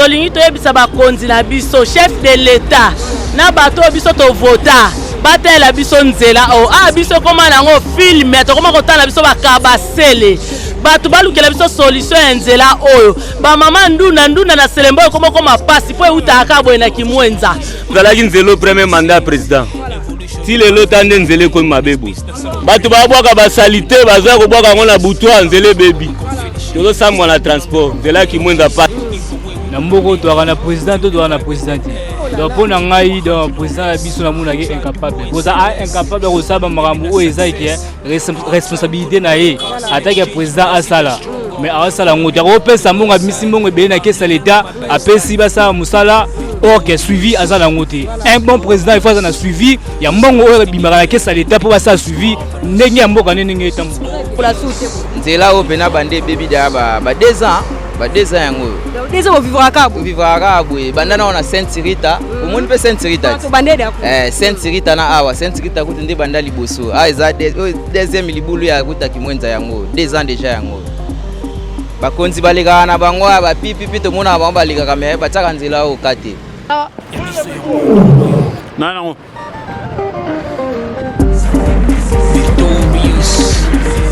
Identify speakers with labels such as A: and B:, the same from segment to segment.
A: Tolingi toyebisa bakonzi na biso, chef de l'Etat na bato oyo biso tovota, batalela biso nzela oyo. Ah, biso ekoma nango film, tokoma kotala biso bakabasele. Bato balukela biso solution ya nzela oyo. Bamama ndunda ndunda na Selemba oyo ekoma koma pasi mpo eutaka kaka boye na Kimwenza.
B: Ezalaki nzela premier mandat ya président, ti lelo ta nde nzela ekomi mabe boye. Bato babwaka basalite, baza kobwaka yango na butwa, nzela ebebi, tozosambwa na transport, nzela ya Kimwenza pa.
C: Na mboka toaka na président to toaka na président te. Donc mpo na ngai, donc président ya biso namonaki incapable, koza incapable ya kosala bamakambo oyo eza ke responsabilité na ye atake président asala, mais awasala yango te. Akopesa mbongo, abimisi mbongo ebele na caisse ya l'État, apesi basala mosala, or que suivi aza nango te. Un bon président, il faut aza na suivi ya mbongo oyo ebimaka na caisse ya l'État, mpo basala suivi ndenge ya mboka nde ndenge etambola.
D: Nzela oyo mpena bande ebebi deya ba 2 ans, ba 2 ans yango oyo.
E: 2 ans bovivraka kaka?
D: Bovivraka kaka boye. Banda nao na Sainte Rita, omoni mpe Sainte Rita, Sainte Rita na awa Sainte Rita kutu nde banda liboso. Awa eza deuxième libulu ya kutaki Mwenza, yango 2 ans déjà. Yango bakonzi balekaka na bango aya bapipipi, tomonaka bango balekaka, me batiaka nzela oyo ka te.
B: Nanango.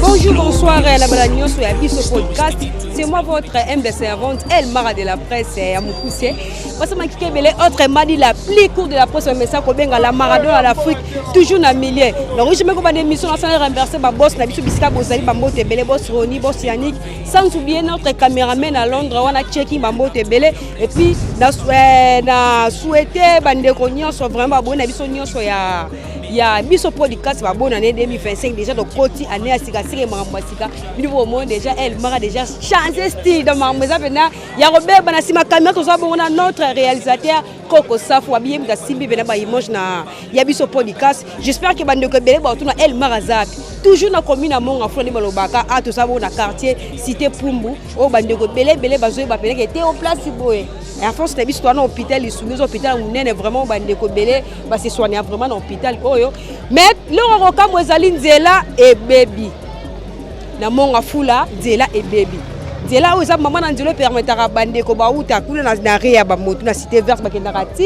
E: Bonjour, bonsoir, la bala nyonso ya biso podcast. C'est moi votre humble servante, El Mara de la presse ya Mukuse. Basama Kikebele, autrement dit la plus courte de la presse, mais ça kobenga la Maradona l'Afrique, toujours na milieu. Donc je me ko ba émission na renverser ba boss na biso bisika bozali, ba mbote ebele, boss Roni, boss Yannick, sans oublier notre caméraman à Londres wana checking, ba mbote ebele. Et puis na souhaiter bandeko nyonso vraiment baboni na biso nyonso ya biso podcast babona année 2025. Déjà tokoti année ya sika sika, makambo ya sika. Bino bomoni déjà El Mara déjà changer style, donc makambo eza mpena ya kobeba. Na nsima caméra toza bongo na notre réalisateur Koko Safu, abiye moto asimbi mpena baimage na ya biso podcast. J'espère que bandeko ebele baotuna El Mara aza wapi. Toujours na commune ya Mont Ngafula, nde balobaka a toza bongo na quartier Cité Pumbu, oyo bandeko ebele ebele bazoyeba peneke te o place boye. En force na biso toza na hôpital Lisungi, eza hôpital ya monene vraiment, bandeko ebele base soignaka vraiment na hôpital oyo. Mais loko kokambo ezali nzela ebebi na Mont Ngafula, nzela ebebi. Nzela oyo eza mama na nzela epermetaka bandeko bauta kuna na re ya bamoto na Cité Verte, bakendaka ti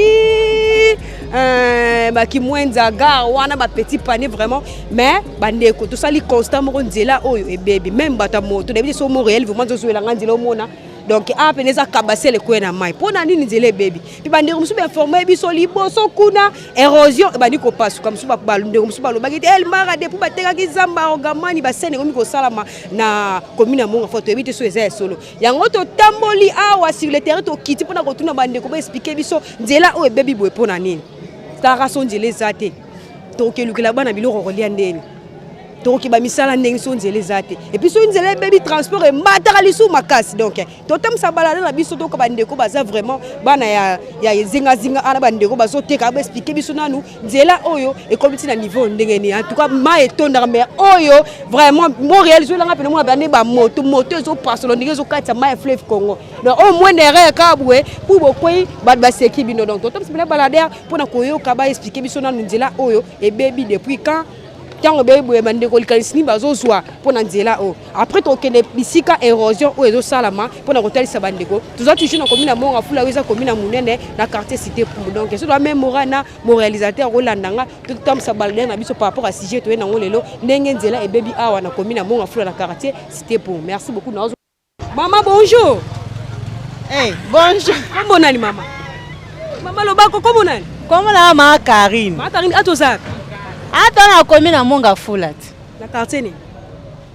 E: Bakimwenza gare wana, bapetit panier vraiment. Mais bandeko, tosali constat moko, nzela oyo ebebi. Même bato ya moto nayebi te so Montréal vraiment nzozwelanga nzela omona. Donc awa pene eza kabasele ekweya na mai. Mpo na nini nzela ebebi? Mpe bandeko mosusu bainforme biso liboso kuna érosion ebandi kopasuka. Mosusu, bandeko mosusu balobaki te El Mara depuis batekaki zamba Ogamani, basene ekomi kosalama na commune ya Mont Ngafula. Toyebi te so eza ya solo. Yango totamboli awa sur le terrain, tokiti mpona kotuna bandeko baexpliquer biso nzela oyo ebebi boye mpo na nini. Talaka, so nzela eza te, tokelukela bana biloko kolia ndeni? Tokoki bamisala ndenge so nzela eza te? Et puis soki nzela ebebi, transport emataka lisusu makasi. Donc totambwisa balada na biso, toyoka bandeko baza vraiment bana ya zingazinga ana, bandeko bazoteka, baexpliquer biso nanu nzela oyo ekomi ntina niveau ndenge nini. En tout cas mai etondaka, mais oyo vraiment Montréal ezolanga pene mona bande bamoto moto ezopasola ndenge ezokatisa mai ya fleuve Congo. Donc au moins erreur kaka boye mpo bokwei, bato baseki bino. Donc totambwisa mpena baladere mpona koyoka baexpliquer biso nanu nzela oyo ebebi depuis quand. Ntango ebebi boye, bandeko likanisi nini bazozwa mpo na nzela oyo? Après tokende bisika érosion oyo ezosalama mpona kotalisa bandeko. Toza toujours na commune ya Mont Ngafula, oyo eza commune ya monene, na quartier Cité Pumbu. Donc so toa même mora na mo réalisateur kolanda nga, totambwisa baladere na biso par rapport à sujet toye nango lelo, ndenge nzela ebebi awa na commune ya Mont Ngafula, na quartier Cité Pumbu. Merci beaucoup. Na mama, bonjour.
F: Hey, bonjour.
E: Kombo nani, mama? Mama, lobako, kombo nani?
F: Kombo na ma Karine.
E: Ma Karine, atoza?
F: Ata na komi na Mont Ngafula ti.
E: Na quartier nini?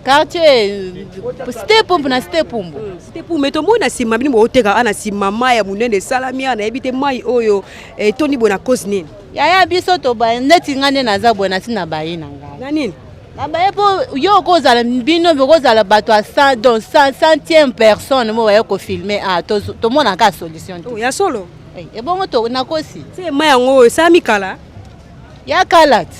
F: Quartier Cité Pumbu, na Cité Pumbu.
E: Cité Pumbu. Mais tomoni na nsima bino booteka a na nsima mai ya monene esalami awa. Nayebi te mai oyo etondi boye na cause nini.
F: Yaya, biso toba neti nga nde naza boye, nasi na baye na ngai.
E: Na nini?
F: Na baye mpo yo okozala, bino bokozala bato ya 100, donc 100e personne mo baye kofilmer a tomonaka solution te.
E: Oh, ya solo.
F: Ebongo nakosi?
E: Se mai yango oyo esalami kala?
F: Ya kala ti,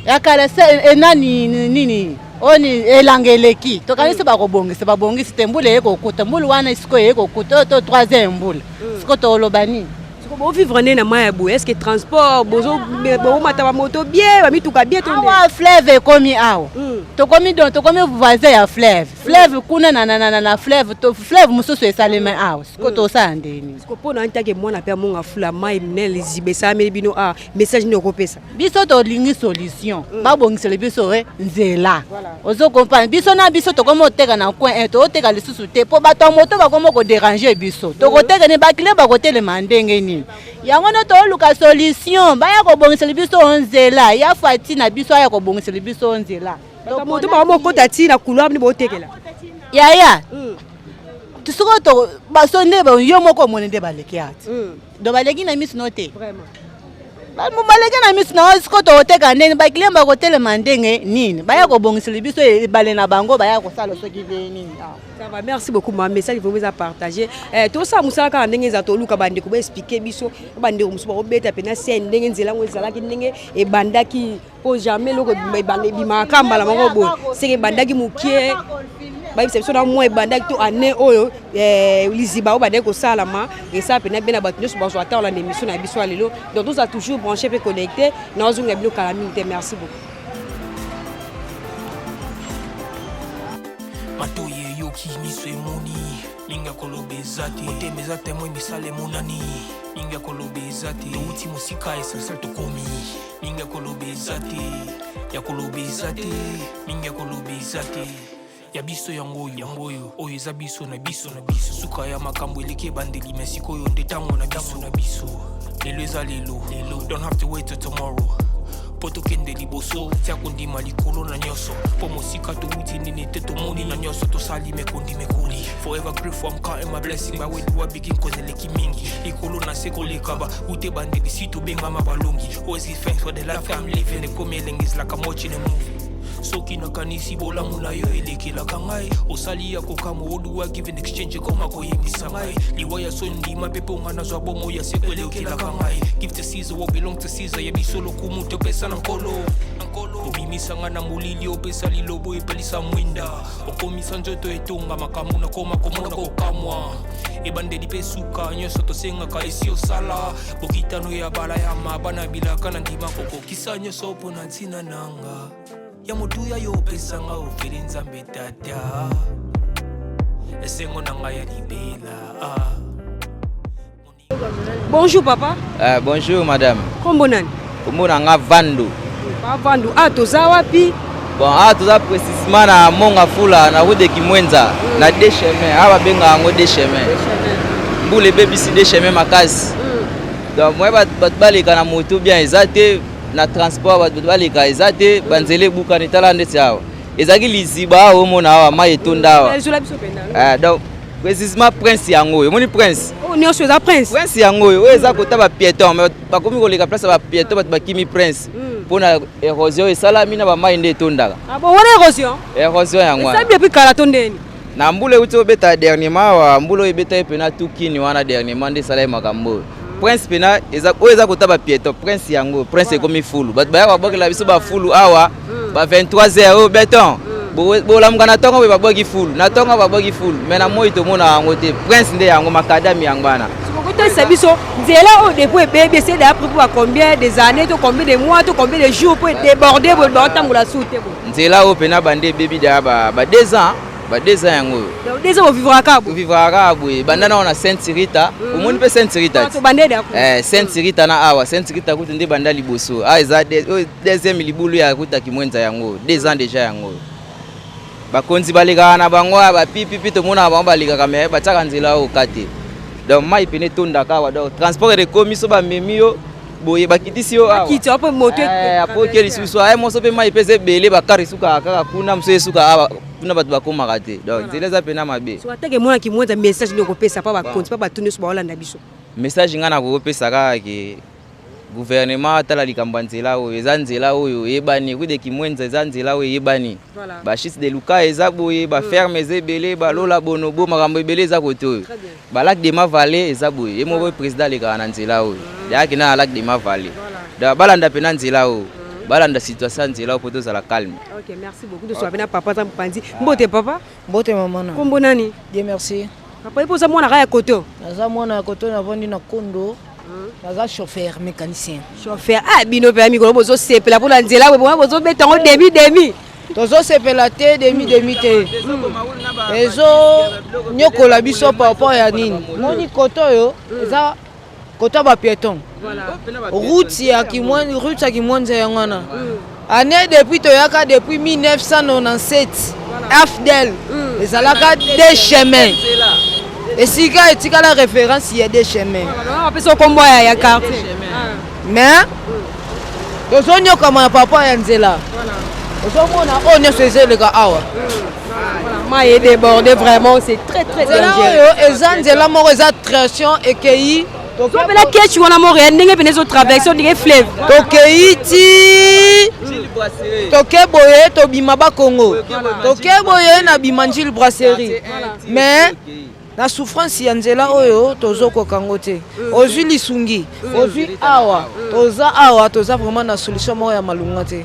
F: ya kala se enani nini oyo ni elanga eleki, tokanisi bakobongisa, babongisi te. Mbula eye kokuta, mbula wana sikoyo eye kokuta oyo to troisième mbula sikoyo, toloba nini?
E: Siko bovivre nde na mai ya boye, est ce que transport bozomata bamoto bien, bamituka bien to nde?
F: Awa fleuve ekomi awa. Tokomi, donc tokomi voisin ya fleuve. Fleuve kuna na fleuve to fleuve mosusu esalemi awa. Siko tosala ndeni?
E: Siko mpo na ntake mwana mpe amonga fula mai monene, liziba esalameli bino awa, message nini okopesa?
F: Biso tolingi solution, babongisela biso nzela. Ozo comprendre? Biso na biso tokomi oteka na coin, tooteka lisusu te mpo bato ya moto bakomi kodéranger biso. Tokoteka nini? Baclient bakotelema ndenge nini? Yango nde tooluka solution, baya kobongisela biso nzela ya fati na biso, aya kobongisela biso nzela.
E: Bato ya moto bakomokota ti na couloir bino botekela?
F: Yaya, sikoyo to baso nde yo moko omoni nde baleki ati. Donc baleki na miso no te. Baleki na miso na yo. Sikoyo tokoteka ndenge? Baclient bakotelema ndenge nini? Baya kobongisela biso ebale na bango, baya kosala soki nde nini awa.
E: Ça va, merci beaucoup ma message vraiment eza partagé. Tosala mosala kaka ndenge eza, toluka bandeko baexpliquer biso, bandeko mosusu bakobeta mpena scène ndenge nzela yango ezalaki, ndenge ebandaki, mpo jamais eloko ebimaka kaka mbala moko boye. Seke ebandaki mokie, bayebisa biso na mwa ebandaki to année oyo liziba oyo bandaki kosalama. Esala mpena bien na bato nyonso bazwa ata olanda émission na biso ya lelo. Donc tozala toujours branché mpe connecté na ozonga bino kala mingi te. Merci beaucoup.
G: Matoyi eyoki, miso emoni, mingi ya koloba eza te. Motema eza témoin, misala emonani, mingi ya koloba eza te. Touti mosika, essentiel tokomi, mingi ya koloba eza te, ya koloba eza te, mingi ya koloba eza te. Ya biso yango oyo, yango oyo, oyo eza biso na biso na biso. Suka ya makambo eleki ebandeli, me sikoyo nde ntango na biso na biso. Lelo eza lelo lelo, don't have to wait till tomorrow mpo tokende liboso. Tia kondima likolo na nyonso, mpo mosika towuti nini te, tomoni na nyonso tosali mekondi mekoli. Forever grateful, I'm counting my blessing. By where do I begin? Cause eleki mingi likolo na se koleka ba ute bandeli si tobengama balongi. Always give thanks for the life I'm living. Ekomi elengi, is like I'm watching a movie. Soki nakanisi bolamu na yo elekelaka ngai, osali ya kokamwa. Oduwa give in exchange, ekoma koyembisa ngai liwa ya so ndima mpe mponga nazwa bomo ya seko elekelaka ngai. Give to Caesar what belong to Caesar. Ya biso lokumu topesa na Nkolo. Obimisanga na molili, opesa lilobo, epelisa mwinda, okomisa nzoto etonga makambo nakoma komona kokamwa. Ebandeli mpe suka, nyonso tosengaka esi osala. Bokitano ya bala ya mabana bilaka na ndima kokokisa nyonso mpo na ntina nanga ya motuya yo opesanga ofeli. Nzambe Tata, esengo na ngai ya libela, ah.
E: Bonjour papa.
D: Bonjour madame.
E: Kombo nani?
D: Kombo na nga Vandu.
E: Pa Vandu, ah, toza wapi?
D: Bon, awa toza précisément na Monga Fula, na route de Kimwenza, na deux chemins. Awa babengaka yango deux chemins. Mbula ebebisi deux chemins makasi. Donc moye bato baleka na moto bien eza te, na transport bato baleka eza te, banzela ebukani. Tala ndeti awa ezalaki liziba, awa omona awa mai etonda awa.
E: Ezola biso mpenza.
D: Donc précisément prince yango oyo omoni, prince.
E: Oyo nyonso eza prince?
D: Prince yango oyo, oyo eza kota bapiéton, mais bakomi koleka place ya bapiéton, bato bakimi prince mpona érosion esalami na bamai nde etondaka.
E: Ah bon, wana érosion?
D: Érosion yango wana.
E: Esabi depuis kala to ndeni?
D: Na mbula euti obeta dernièrement awa, mbula oyo ebeta ye mpena tukini wana dernièrement nde esala ye makambo oyo. Prince mpena eza oyo eza kota bapiéton, prince yango, prince ekomi fulu. Bato baya babwakela biso bafulu awa ba 23 heures oyo beton. Bolamuka na ntongo boye, babwaki fulu na ntongo, babwaki fulu, mais na moi tomona yango te. Prince nde yango, makadami yango wana.
E: Kotalisa biso nzela oyo depuis ebebi, ese d'après po combien des années to combien de mois to combien de jours po déborde boye, baotambola su te boye?
D: Nzela oyo mpena bande ebebi deya ba 2 ans, ba 2 ans yango oyo.
E: Donc 2 ans bovivra kaka boye?
D: Tovivraka kaka boye. Banda nao na Sainte Rita, omoni mpe Sainte Rita ti.
E: Tobandeli ya
D: Sainte Rita na awa, Sainte Rita kutu nde banda liboso. Awa eza oyo deuxième libulu ya kuta Kimwenza yango oyo, 2 ans déjà yango oyo. Bakonzi balekaka na bango awa, bapipipi tomonaka bango balekaka, me batiaka nzela oyo ka te. Donc mai pene etondaka awa, donc transport ekomi so bamemi yo boye, bakitisi yo awa.
E: Bakiti apo moto.
D: Apo oke lisusu aye moso mpe mai mpe eza ebele, bakar esukaka kaka kuna, mosu esuka awa, kuna bato bakomaka te. Donc nzela eza pena mabe.
E: So atake mwana Kimwenza, message nini okopesa pa bakonzi, pa bato nyonso baolanda biso?
D: Message ngai nakokopesa kaka ke gouvernement atala likambo ya nzela oyo. Eza nzela oyo eyebani, route de Kimwenza eza nzela oyo eyebani. Bachutes de Luka eza boye, baferme eza ebele, balola bonobo, makambo ebele eza kote oyo. Balac de Mavale eza boye, ye moko président alekaka na nzela oyo, yaki na lac de Mavale. Donc balanda mpena nzela oyo, balanda situation ya nzela oyo mpo tozala calme.
E: Ok, merci beaucoup. Tosoa pena papa aza mopanzi. Mbote papa.
H: Mbote mama na.
E: Kombo nani?
H: Dieu merci.
E: Papa, ye mpo oza mwana kaka ya koto?
H: Naza mwana ya koto, navandi na Kondo. Naza chauffeur mécanicien.
E: Chauffeur, ah bino mpe ya mikolo bozosepela mpona nzela boye, bona bozobeta yango demi demi.
H: Tozosepela te, demi demi te, ezonyokola biso par rapport ya nini? Moni kote oyo eza kote ya bapiéton, route ya Kimwenza yango wana. Année depuis toyaka, depuis 1997, AFDL ezalaka deux chemin, esika etikala référence ya deux chemin.
E: Bapesa okombo ya quartier.
H: Mais tozonyokama na papa ya nzela. Ozomona oyo nyonso ezeleka awa.
E: Mai edébordé, vraiment c'est très très
H: nzela
E: dangereux.
H: Oyo eza nzela moko eza traction ekei.
E: Topela kechi wana Montréal, ndenge pene ezotraverse ondenge fleuve.
H: Tokei ti toke boye, tobima Bakongo, toke boye na bima Njili Brasserie. Mais na souffrance ya nzela oyo tozokoka yango te. Ozwi lisungi, ozwi awa, toza awa, toza vraiment na solution moko ya malunga te.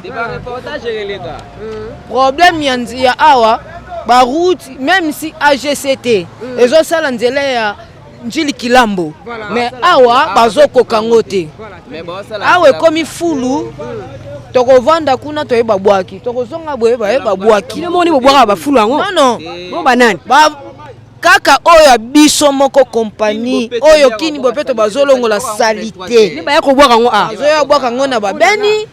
H: Problème ya awa baroute, même si AGCT ezosala nzela ya Njili Kilambo, mais awa bazokoka yango te. Awa ekomi fulu, tokovanda kuna toyeba bwaki, tokozonga boye bayeba bwaki.
E: Bino moni bobwaka bafulu yango?
H: Non, non.
E: Bo banani?
H: Kaka oyo ya biso moko, compagnie oyo Kini Bopeto, bazolongola saleté.
E: Nde baya kobwaka yango a.
H: Bazoya bwaka yango na babeni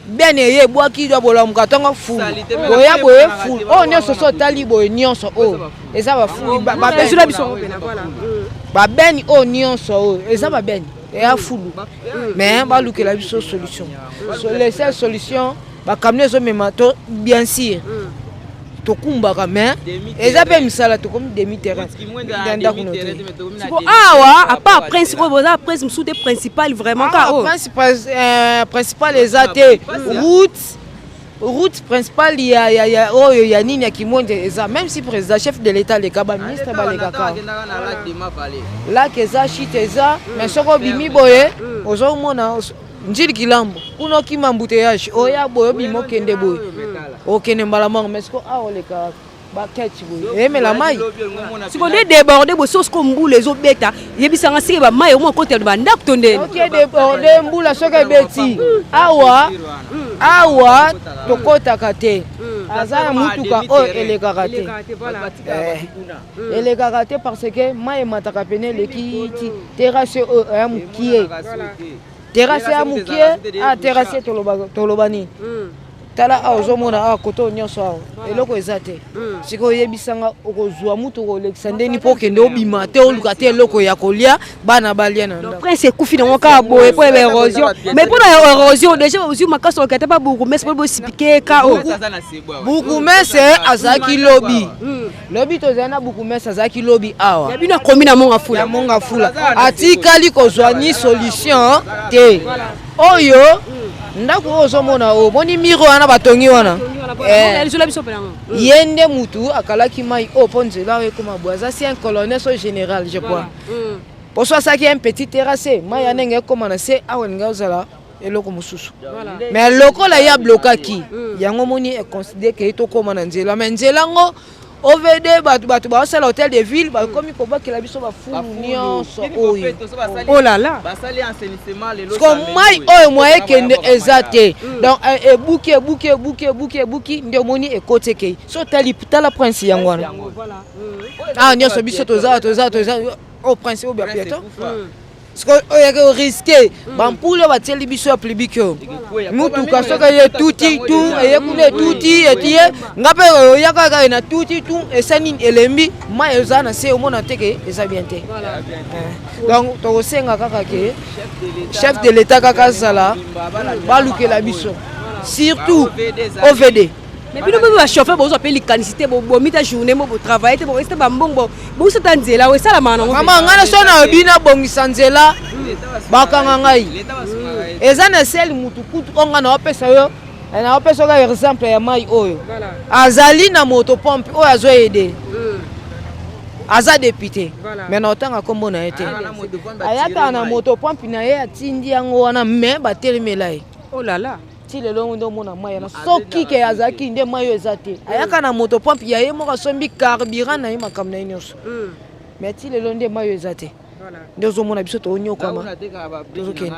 H: bene, eye ebwaki bolamuka ntongo fulu, boya boye fulu. Oyo nyonso so otali boye, nyonso oyo eza bafulu.
E: Ezula biso yango pena, voilà.
H: Babeni oyo nyonso oyo eza babeni, eya fulu. Mais balukela biso solution. So, les seules solution, bacamion ezomema to, bien sûr tokumbaka, mais eza mpe misala, tokomi demi terrain na ndako no te.
E: Siko awa, à part prince oyo, boza prince mosusu te principal vraiment ka oyo?
H: Principal eza te. Route principale ya oyo ya nini ya Kimwenza eza, même si président chef de l'État aleka, baministre balekaka, lac eza, chute eza, mais soki obimi boye, ozomona Njili Kilambo kuna, okima embouteillage, oya boye, obima, okende boye, okende mbala moko. Mais siko awa oleka baketch boye, eyemela mai.
E: Siko nde débordé boye, so siko mbula ezobeta, yebisanga sike bamai omwa kota na bandako to ndeni?
H: Soki edébordé, mbula soki ebeti awa, awa tokɔtaka te. Aza na mutuka oyo elekaka te, elekaka te parce que mai emataka pene, eleki ti terrasse oyo ya mokie, terrasse ya mokie. A terrasse toloba nini? Tala awa, ozomona awa kote oyo nyonso awa eloko eza te. Sikoyo oyebisanga, okozwa mutu okolekisa ndeni mpo okende obima te, oluka te eloko ya kolia, bana balia na ndako?
E: Prince ekufi nango kaka boye mpo ya érosion. Mais mpo na érosion déjà ozwi makasi, okata pa bourgmestre mpo bosipike ka oyo.
H: Bourgmestre azalaki lobi lobi, tozali na bourgmestre azalaki lobi awa.
E: Ya bino akomi na Monga Fula.
H: Ya Monga Fula atikali kozwa ni solution te. Oyo ndako oyo ozomona, oyo omoni miro wana batongi wana,
E: Ezula biso mpe nango.
H: Ye nde mutu akalaki mai oyo mpo nzela oyo ekoma boye. Aza si un colonel so général, je crois. Poso asalaki un petit terrasse, mai ya ndenge ekóma na se awa, elingi ozala eloko mosusu. Mais lokola ye ablokaki yango, omoni econsidérer ke tokóma na nzela. Mais nzela yango OVD, bato baosala hôtel de ville, bakomi kobakela biso bafulu nyonso oyo.
E: Oh là là.
H: Siko mai oyo mwa ekende eza te. Donc ebuki, ebuki, ebuki, ebuki, ebuki, nde omoni ekoti, ekei. So otali, tala prince yango wana awa nyonso, biso toza toza toza oyo prince oyo bapiéton. Oyaki orisquer bampule oyo batieli biso ya public oyo. Mutuka soki eye tuti tu, eye kuna etuti etie nga mpe oya kaka na tuti tu, esa nini, elembi mai eza na se, omona te ke eza bien te. Donc tokosenga kaka ke chef de l'État kaka azala, balukela biso surtout OVD.
E: Mais bino mpe bachauffeur bozwa mpe likanisi te, bobomi ta journée mo botravaille te, boesi te bambongo, bosata nzela oyo esalamaka nango.
H: Mama, ngai na so nayobi nabongisa nzela, bakanga ngai. Eza na sele mutu kutu oyo ngai naopesa yo, naopesa yo exemple ya mai oyo. Azali na moto pompe oyo azoaider, aza député, mais na otanga nkombo na ye te. Ayaka na moto pompe na ye, atindi yango wana, mais batelemela ye.
E: Oh là là.
H: Ti lelo nde omona mai wana. Soki ke azalaki nde mai oyo eza te. Ayaka na moto pompe ya ye moko, asombi carburant na ye, makambo na ye nyonso, mais ti lelo nde mai oyo eza te. Nde ozomona biso toonyokwama, tozokende.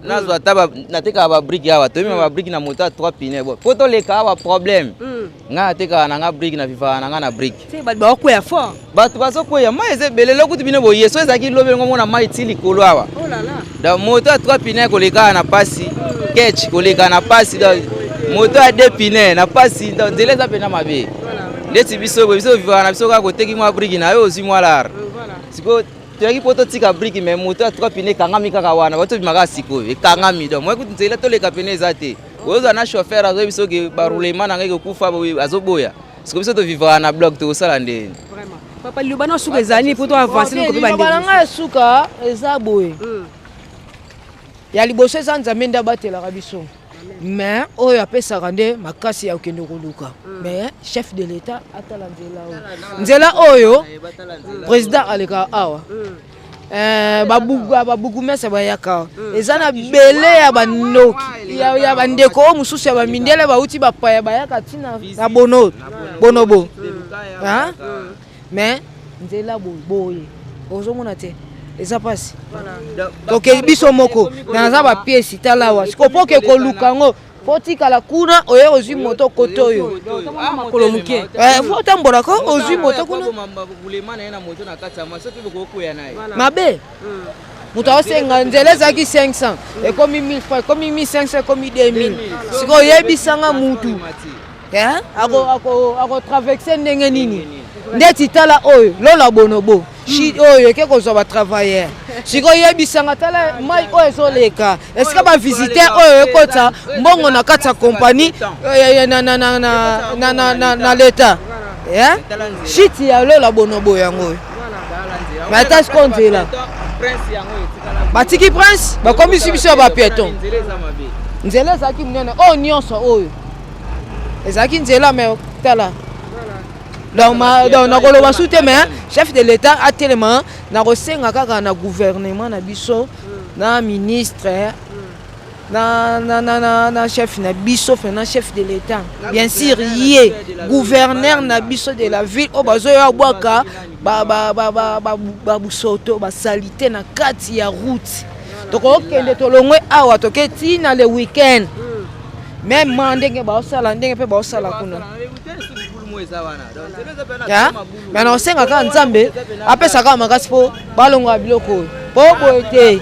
D: Nazwa ata natekaka babrique awa, toyemema babrique na moto ya 3 pine bo po toleka awa problème. Ngai natekaka na nga brique, na vivaka na nga na brique.
E: Bato baokweya fort.
D: Bato bazokweya, mai eza ebele. Lokutu bino boye so ezalaki lobi yango mona mai ti likolo awa. Donc moto ya 3 pine koleka na pasi, ketch koleka na pasi, donc moto ya 2 pine na pasi. Donc nzela eza mpena mabe. Ndeti biso boye, biso vivaka na biso kaka koteki mwa brique na yo, ozwi mwa lar. Sikoyo toyaki mpo totika brique, mais moto ya 3 pine ekangami kaka wana, bato tobima kaka sikoyo ekangami. Donc moi kutu nzela toleka pene eza te. Ozwa na chauffeur azoyebi soki baroulement na ngai ekokufa, azoboya. Sikoyo biso tovivaka na bloc, tokosala ndeni?
E: Papa, liloba na suka ezali mpo to avance.
H: Liloba na ngai ya suka eza boye: ya liboso eza Nzambe nde abatelaka biso, mais oyo apesaka nde makasi ya kokende koluka. Mais chef de l'État atala nzela oyo, nzela oyo président alekaka awa, babourgmestre bayaka, eza na bele ya bandoki ya bandeko oyo mosusu ya bamindele bauti bapaya bayaka ntina na bono bonobo. Mais nzela boye boye ozomona te, eza mpasi. Tokei biso moko naza bapièces. Tala awa siko mpo ke koluka yango, fo tikala kuna, oye ozwi moto kote oyo.
E: Makolo moke.
H: Fo otambola ko ozwi moto kuna mabe. Moto aosenga nzela ezalaki 500, ekomi 1000 francs, ekomi 1500, ekomi 2000. Sikoyo oyebisanga mutu akotraverse ndenge nini? Ndeti tala oyo Lola Bonobo oyo eke kozwa batravailleur. Sikoyo oyebisanga, tala mai oyo ezoleka esika bavisiteur oyo ekota mbongo na kati ya compagnie na leta. Shiti ya Lola Bonobo yango oyo. Mais ata sikoyo nzela batiki prince, bakomisi biso ya bapiéton. Nzela ezalaki monene, oyo nyonso oyo ezalaki nzela, mais tala. Donc nakoloba su te, mais chef de l'État atelema. Nakosenga kaka na gouvernement na biso, na ministre, na chef na biso fena, chef de l'État bien sûr, ye gouverneur na biso de la ville oyo bazoya bwaka babusoto, basaleté na kati ya route. Tokokende, tolongwe awa, toke ntina le week-end même ma ndenge baosala, ndenge mpe baosala kuna. Mais nakosenga kaka Nzambe apesa kaka makasi mpo balongola biloko oyo, mpo boye te,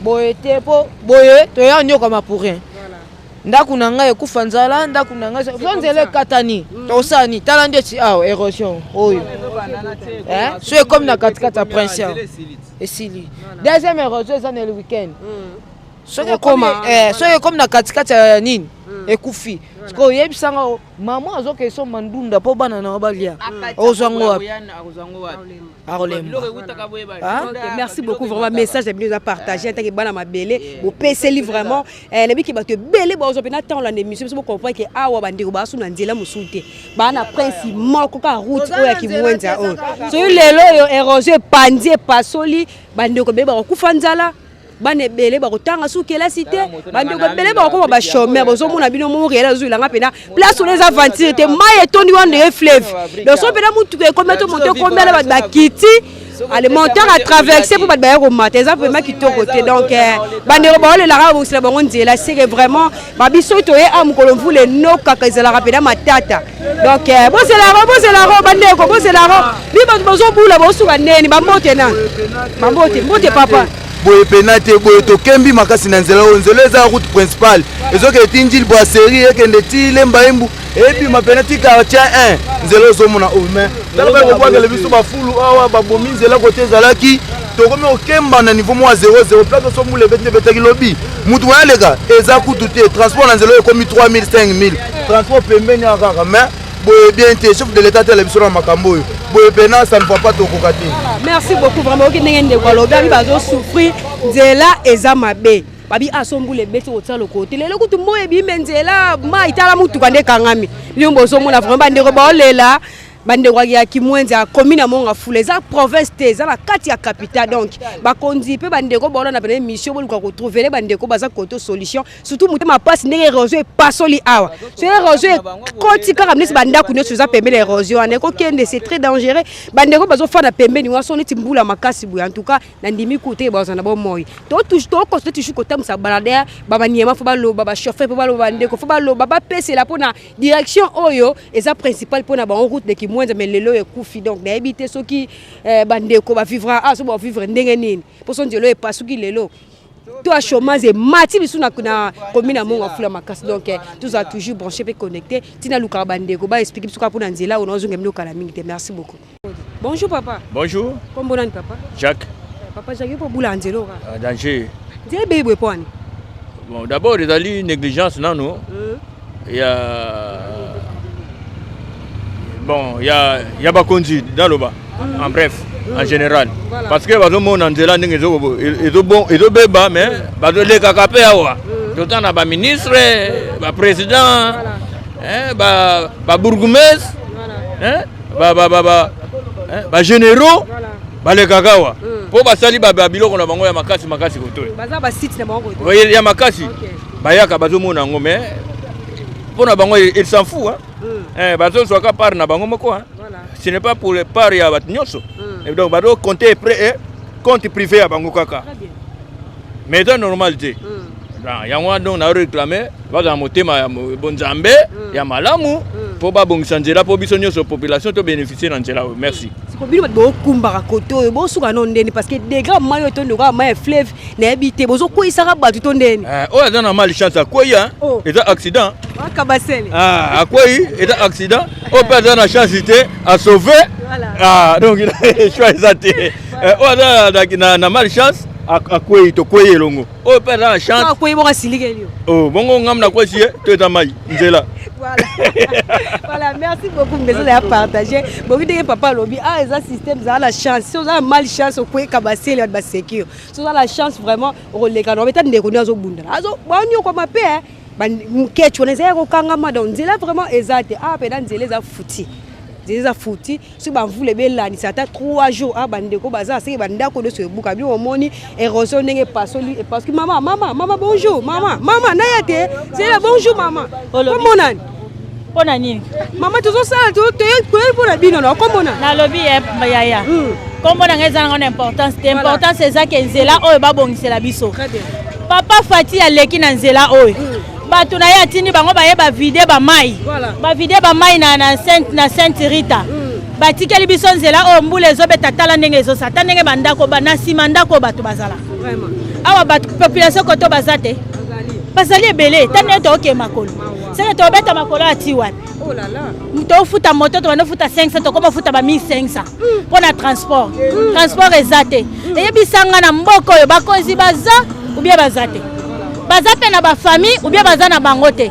H: boye te, mpo boye toya nyokama pour rien. Ndako na ngai ekufa nzala, ndako na ngai so nzela ekatani, tosala nini? Tala ndeti awa érosion oyo so ekomi na katikati ya prince awa, esili. Deuxième érosion eza na le week-end, soki ekomi na katikati ya nini, ekufi. Sikoyo oyebisanga, mama azokende somba ndunda mpo bana na balia, ozwango wapi? Akolemba.
E: Merci beaucoup vraiment. Message na bino eza partage atake bana mabele bopeseli vraiment. Nabiki bato ebele bazwa mpena ntango landa émission biso, bocomprendre ke awa bandeko basu na nzela mosusu te, baa na prince moko kaka, route oyo ya Kimwenza oyo. Soki lelo oyo érosion epandi, epasoli, bandeko ebele bakokufa nzala, bana ebele bakotanga su kelasi te, bandeko ebele bakokoma bachômeur. Bozomona bino montréal azwilanga mpena place wana eza aventure te, mai etondi wana ndenge fleuve. Donc so mpena mutuka ekomi to moto ekomi ala, bato bakiti alimentaire à traverser mpo bato baya komata, eza vraiment kitoko te. Donc bandeko baolelaka, babongisela bango nzela seke vraiment babiso toye a mokolo mvula enokaka, ezalaka mpena matata. Donc bozelako, bozelako bandeko, bozelako bi bato bazobula, bosuka ndeni. Bambote na bambote, mbote papa.
I: Boye pena te, boye tokembi makasi na nzela oyo. Nzela eza route principale, ezokende ti Njili, Brasserie, ekende ti Lemba Imbu, ebima pena ti quartier 1. Nzela ozomona oyo, mais tala baya kobwakela biso bafulu awa, babomi nzela kote ezalaki. Tokomi kokemba na niveau mwa 00 place oso mbula ebeti nde ebetaki lobi, mutu moya aleka eza kutu te. Transport na nzela oyo ekomi 3000, 5000 transport pembeni awa kaka. Mais boye bien te, chef de l'État tala biso na makambo oyo. Boye pena ça ne va pas, tokoka te.
E: Merci beaucoup vraiment. Oki ndenge ndeko alobi, abi bazosouffrir, nzela eza mabe. Babi aso mbula ebeti, kotia lokolo te. Lelo kutu moi ebime, nzela mai, tala mutuka nde ekangami. Bino bozomona vraiment bandeko baolela. Bandeko ya Kimwenza ya commune ya Mont-Ngafula, eza province te, eza na kati ya capitale. Donc bakonzi mpe bandeko baona na pene mission, boluka kotrouver bandeko baza koto solution, surtout motema pasi ndenge érosion epasoli awa. So érosion ekoti kaka neti bandako nyonso eza pembeni ya érosion wana ekokende, c'est très dangereux. Bandeko bazofanda pembeni wana, so neti mbula makasi boye, en tout cas nandimi ku te bazala na bomoi. Tokoste toujours kotambwisa baladeur bamaniema, fo baloba, bachauffeur mpo baloba, bandeko fo baloba, bapesela mpona direction oyo eza principale mpona bango, route de Kimwenza. Mais lelo ekufi, donc nayebi te soki bandeko bavivre ah, so bavivre ndenge nini, mpo so nzela oyo epasuki lelo, to ya chômage emati biso na commune ya Mont-Ngafula makasi. Donc tozala toujours branché mpe connecté. Ntina lukaka bandeko baexplique biso kaka mpona nzela oyo. Nazonga bino kala mingi te. Merci beaucoup. Bonjour papa.
J: Bonjour.
E: Kombo nani papa?
J: Jacques.
E: Papa Jacques, yo mpo obula nzela oka?
J: Ah, danger.
E: Nzela ebeyi boye po ani?
J: Bon, d'abord ezali négligence nano ya, bon, ya bakonzi, naloba en bref, en général, parce que bazomona nzela ndenge ezobeba, mais bazolekaka mpe awa. Toza na baministre, baprésident, babourgmestre, bagénéraux balekaka awa mpo basali babiloko na bango ya makasi makasi kotoyo.
E: Baza basite na bango kote.
J: Ya makasi bayaka, bazomona yango, mais mpo na bango il s'en fout, hein? Eh, bazozwaka part na bango moko, hein? Ce n'est pas pour le part ya bato nyonso. Et donc bazocompte compte privé ya bango kaka, mais eza normal te. Yango wana donc na réclame bazala motema ya bonzambe ya malamu mpo babongisa nzela, mpo biso nyonso population tobénéficie na nzela oyo. Merci.
E: Siko bino bato bokumbaka kote oyo, bosuka no ndeni? Parce que degré mai oyo tondi kaka mai ya fleuve, nayebi te bozokweyisaka bato to ndeni.
J: Oyo aza na mal chance akwei, eza accident.
E: Akabasele.
J: Akwei, eza accident. Oyo mpe aza na chance te, asauve. Donc choix eza te. Oyo aza na mal chance akwei, tokwei elongo. Oyo mpe aza na chance
E: akwei, bongo asilikeli yo.
J: Oh, bongo ngam nakwesi ye to eza mai nzela.
E: Voilà, merci beaucoup. Message ya partager boki ndenge papa alobi. Ah, eza système, ezala na chance. Si oza na mal chance, okweyeka basele, bato basecure. Si oza na chance vraiment, okoleka na obeta. Ndeko nde azobundana, banyokwama mpe kechu wana eza ya kokangama. Donc nzela vraiment eza te. Awa mpena nzela eza futi, nzela eza futi. Soki bamvula ebelandisa ata 3 jours, a bandeko baza aseki, bandako nyonso ebuka. Bino omoni érosion ndenge epasoli, epasuki. Mama, mama, mama, bonjour mama, mama naya te zela. Bonjour mama, komonani?
K: Mpo na nini?
E: Mama, tozosala toyei mpo na bino na okomona.
K: Nalobi yaya, nkombo na ngai eza nango na importance te. Importance eza ke nzela oyo babongisela biso. Papa Fati aleki na nzela oyo, bato na ye atindi bango baye bavide bamai, bavide bamai na Sainte Rita. Batikeli biso nzela oyo, mbula ezobeta, tala ndenge ezosala, ta ndenge bandako na nsima ndako oyo bato bazala awa. Bato population koto baza te, bazali ebele. Ta ndenge tookee makolo, seke tobeta makolo ati wapi? Tofuta moto, tobanda ofuta 500, tokoma ofuta ba 1500 mpo na transport. Transport eza te. Eyebisanga, na mboka oyo bakonzi baza ou bien baza te? Baza mpe na bafamille ou bien baza na bango te?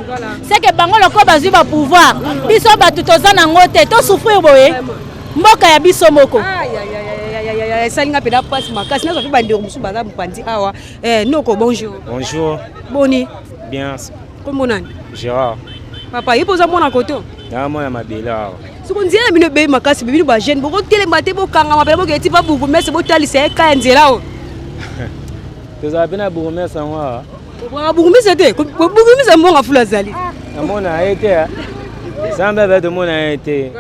K: Seke bango lokola bazwi bapouvoir, biso bato toza nango te, tosouffrir boye, mboka ya biso moko.
E: Esalinga mpena mpasi makasi. Nazwa mpe bandeko mosusu baza mopanzi awa. Noko, bonjour.
L: Bonjour.
E: Boni?
L: Bien.
E: Kombo nani?
L: Gérard.
E: Papa, ye mpo oza mwana koto?
L: Na mwana mabele awa.
E: Soko nzela na bino ebebi makasi, bino bajeune bokotelema te, bokangama mpena, bokende ti pa bourgmestre, botalisa ye ka ya nzela oyo.
L: Tozala mpe na bourgmestre yango awa?
E: Bokanga bourgmestre te? Bourgmestre mbongo afula azali.
L: Namona ye te, sambe abe tomona ye te,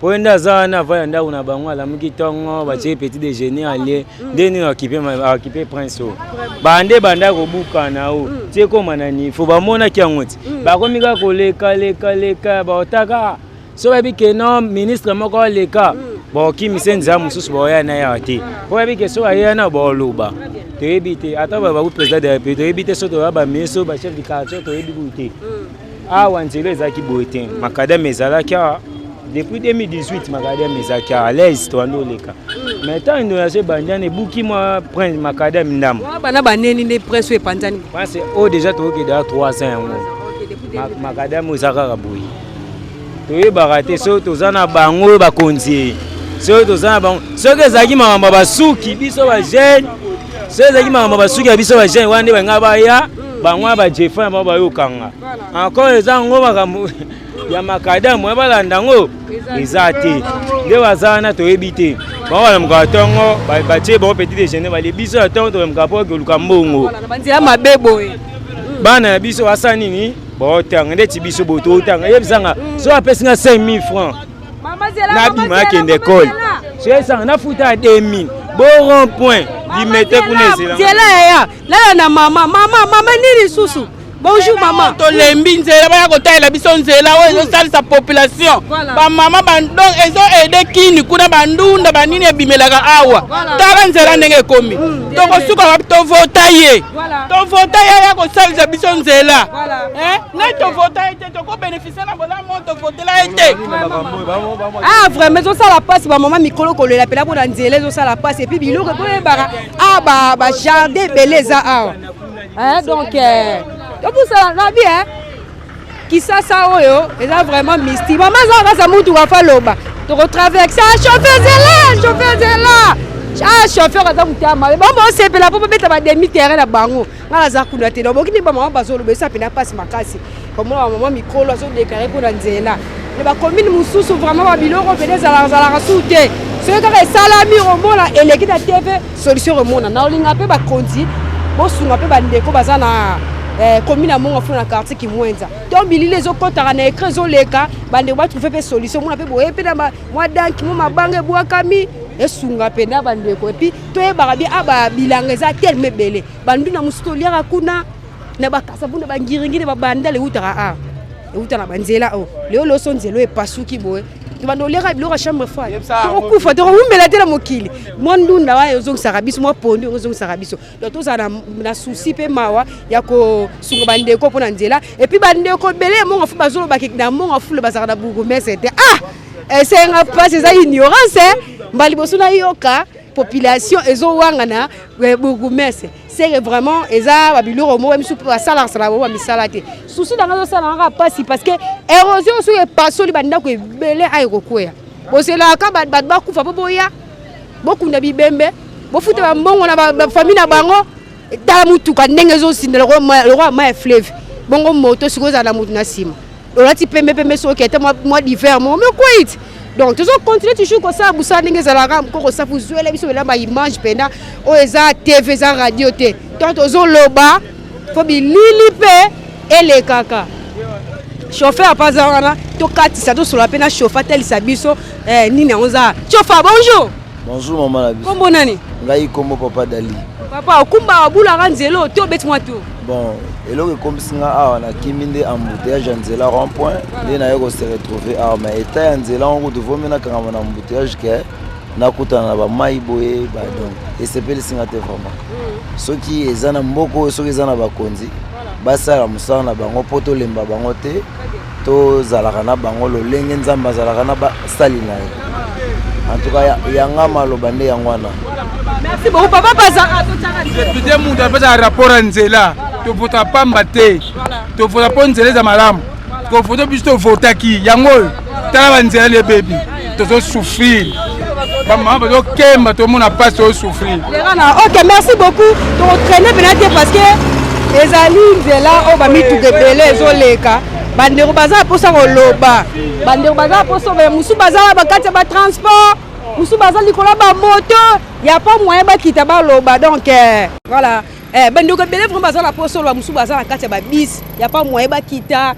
L: po nde aza wana, avaya ndako na bango, alamuki ntongo, batie petit déjeuner, alie. Nde nini akipe prince oyo bande banda kobukana o tie koma na niveau bamonaki yango ti bakomi kaka kolekalekaleka. Baotaka so bayebi ke no ministre moko aleka, baokimisa nzela mosusu, baoya na yawa te, po bayebi ke so ayeya na baoloba. Toyebi te ata baku président de la République, toyebi te so toya baministre, bachef du quartier, toyebi kutu te. Awa nzela ezalaki boye te. Macadam ezalaki awa depuis 2018, macadam ezalaki awa à l'aise, toanda oleka. Mais ntango inondation ebandi wana, ebuki mwa prince macadam ndambo.
E: Bana baneni nde prince oyo epanzani.
L: Prince oyo déjà tokokende ya 3 ans yango, macadam oyo eza kaka boye. Toyebaka te soki toza na bango oyo bakonzi, soki toza na bango, soki ezalaki makambo ya basuki biso bajeune, soki ezalaki makambo ya basuki ya biso bajeune wana nde balinga baya bango wana, bajefa na bango bayokanga. Encore eza yango makambo ya macadam oyo balanda yango. Eza te. Nde baza wana toyebi te. Bango balamukaka ntongo, batie bango petit déjeuner balie. Biso na ntongo tolamukaka mpo koluka mbongo.
E: Banzela mabe boye.
L: Bana ya biso basala nini? Baotanga ndeti biso boye totanga. Yebisanga so apesi nga 5000 francs. Nabima akende ekole. So yebisanga nafuta ya 2000. Bo rond point. Limete kuna ezela.
E: Nzela yaya, lala na mama, mama, mama nini lisusu? Bonjour mama.
M: Tolembi nzela baya kotalela biso nzela oyo ezosalisa population. Bamama donc ezo aide kini kuna bandunda banini ebimelaka awa. Tala nzela ndenge ekomi. Tokosuka wapi tovota ye. Tovota ye aya kosalisa biso nzela. Eh? Ne tovota ye te tokobénéficie na bolamu oyo tovotela ye te.
E: Ah vraiment ezosala mpasi bamama mikolo kolela mpela mpona nzela ezosala mpasi epuis biloko boyebaka ah ba ba jardin ebele eza awa. Hein, donc euh, tobusana na bi hein. Kisasa oyo eza vraiment mystique. Mama aza kasa mutu afa loba. Toko traverse ah chauffeur zela, chauffeur zela. Ah chauffeur aza mutu mabe. Bango osepela po babeta ba demi terrain na bango. Nga naza kuna te. Donc boki ba mama bazoloba esa pena pasi makasi. Komona ba mama mikolo azo déclarer pona nzela. Na ba commune mususu vraiment ba biloko pene ezalaka zalaka su te. Soki kaka esalami omona eleki na TV solution omona. Na olinga pe bakonzi bosunga pe bandeko baza na eh, commune ya Monga Funa na quartier Kimwenza. To bilili ezokotaka na écran ezoleka bandeko ba trouver pe solution omona pe boye pe na mwa danki mwa mabanga ebwakami esunga mpenza bandeko epuis toyebaka bien aba ah, bilanga eza telema ebele banduna mosusu toliaka kuna na bakasabu na bangiringiri babandala ewutaka a ewuta na banzela oyo lelo loso nzela oyo epasuki boye tobanda oliaka biloko ya chambre froide tokokufa tokowumela te na mokili mwa ndunda wana ezongisaka biso mwa pondu yango ezongisaka biso donc tozala na souci mpe mawa ya kosunga bandeko mpo na nzela epuis bandeko ebele ya monga fu bazolobaki na monga fulu bazalaka na bourgmestre te ah esenga mpasi eza ignorance mbala liboso nayoka population ezowangana eh, bourgmestre seke vraiment eza babiloko moko misu basalaka bango bamisala te susi na ngai ezosala kaka mpasi parce que érosion soki epasoli bandako ebele aye kokweya bozelaka bato bakufa mpo boya bokunda bibembe bofuta bambongo na bafamille na bango tala motuka ndenge ezosinda lokola mai ya fleuve bongo moto sikoyo ozala na moto na nsima olati pembe pembe soki ata mwa divers moko me okwei ti donc tozo continuer toujours kosala mosala ndenge ezalaka mokoko safu zwela biso bela baimage mpena oyo eza tv eza radio te donc tozoloba fo bilili mpe elekaka chauffeur mpe aza wana tokatisa tosolola mpe na chauffeur atalisa biso eh, nini yango eza chauffeur bonjour
I: Bonjour maman na biso.
E: Kombo nani?
I: Ngai kombo papa Dali.
E: Papa okumba obulaka nzela oyo to obeti mwa tour?
I: Bon, eloko ekomisi nga awa nakimi nde embouteillage ya nzela rond point nde naye ko se retrouver awa mais etat ya nzela yango kutu vomi nakangama na embouteillage ke nakutana na bamai boye ba donc esepelisi nga te vraiment mm. soki eza na mboka oyo soki eza na bakonzi basala mosala na bango mpo tolemba bango te tozalaka na bango lolenge nzambe azalaka na basali na ye en tout cas yanga maloba nde yango wana
E: merci beaucoup papa baza
N: depute mutu apesaka rapport ya nzela tovota pamba te tovota mpo nzela eza malamu kovote biso tovotaki yango oyo tala banzela nde ebebi tozosouffrir bamama bazokemba tomona mpasi tozosouffrir
E: ok merci beaucoup tokotraine mpena te parce que ezali nzela oyo bamituka ebele ezoleka bandeko baza na mposa koloba bandeko baza na mposa mosusu baza na bakati ya batransport mosusu baza likolo ya bamoto ya pa moyen bakita baloba donc eh, voilà eh, bandeko ebele vraiment baza na mposa oloba mosusu baza na kati ya babisi ya pa moyen bakita